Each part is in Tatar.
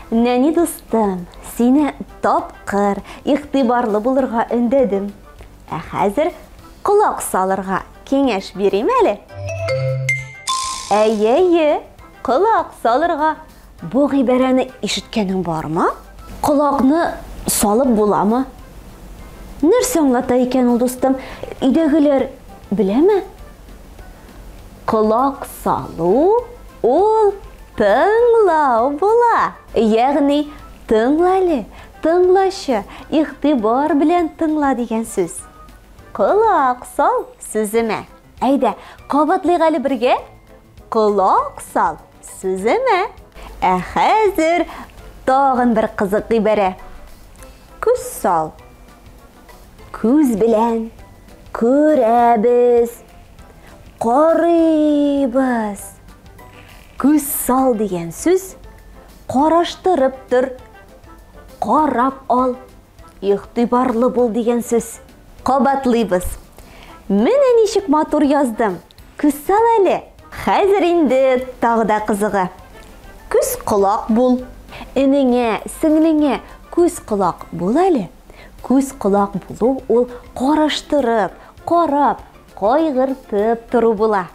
Нәни дустым, сине тапкыр, игътибарлы булырга өндәдем. Ә хәзер колак салырга киңәш бирим әле. Әйе, әйе, колак салырга. Бу гыйбарәне ишеткәнең бармы? Колакны салып буламы? Нәрсә аңлата икән ул, дустым? Өйдәгеләр беләме? Колак салу ул тыңлау була. Ягъни тыңла әле, тыңлачы, игътибар белән тыңла дигән сүз. Колак сал сүземә. Әйдә, кабатлыйк әле бергә. Колак сал сүземә. Ә хәзер тагын бер кызык гыйбарә. Күз сал. Күз белән күрәбез, карыйбыз. Күз сал дигән сүз караштырып тор, карап ал, игътибарлы бул дигән сүз. Кабатлыйбыз. Менә ничек матур яздым. Күз сал әле. Хәзер инде тагы да кызыгы. Күз колак бул. Энеңә, сеңлеңә күз колак бул әле. Күз колак булу ул караштырып, карап, кайгыртып тору була.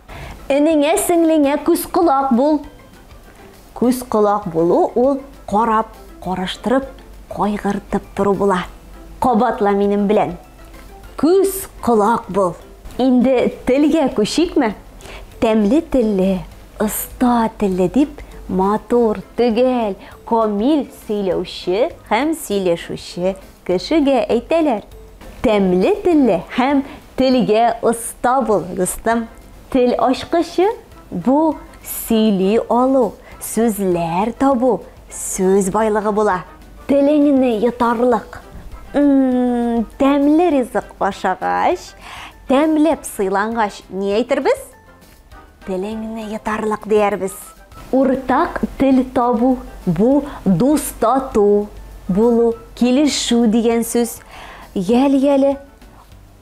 Энеңә, сеңлеңә күз колак бул. Күз колак булу ул карап, караштырып, кайгыртып тору була. Кабатла минем белән. Күз колак бул. Инде телгә күчикме? Тәмле телле, оста телле дип матур, төгәл, камил сөйләүче һәм сөйләшүче кешегә әйтәләр. Тәмле телле һәм телгә оста бул, дустым. Тел ачкычы бу сөйли алу, сүзләр табу, сүз байлыгы була. Телеңне йотарлык. Тәмле ризык ашагач, тәмләп сыйлангач, ни әйтербез? Телеңне йотарлык диярбез. Уртак тел табу, бу дус-тату булу, килешү дигән сүз. Яле-яле,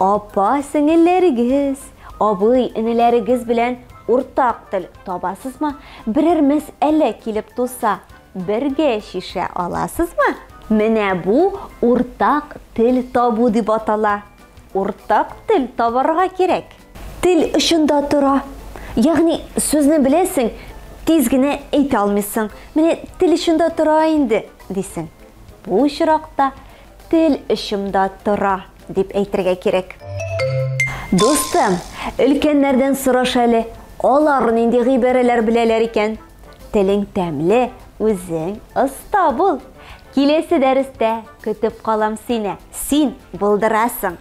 апа-сеңелләрегез, абый-энеләрегез белән уртак тел табасызмы? Берәр мәсьәлә килеп туса, бергә чишә аласызмы? Менә бу уртак тел табу дип атала. Уртак тел табарга кирәк. Тел очында тора. Ягъни сүзне беләсең, тиз генә әйтә алмыйсың. Менә тел очында тора инде, дисең. Бу очракта тел очымда тора дип әйтергә кирәк. Дустым, өлкәннәрдән сораш әле, алар нинди гыйбарәләр беләләр икән? Телең тәмле, үзең оста бул. Киләсе дәрестә көтеп калам сине. Син булдырасың.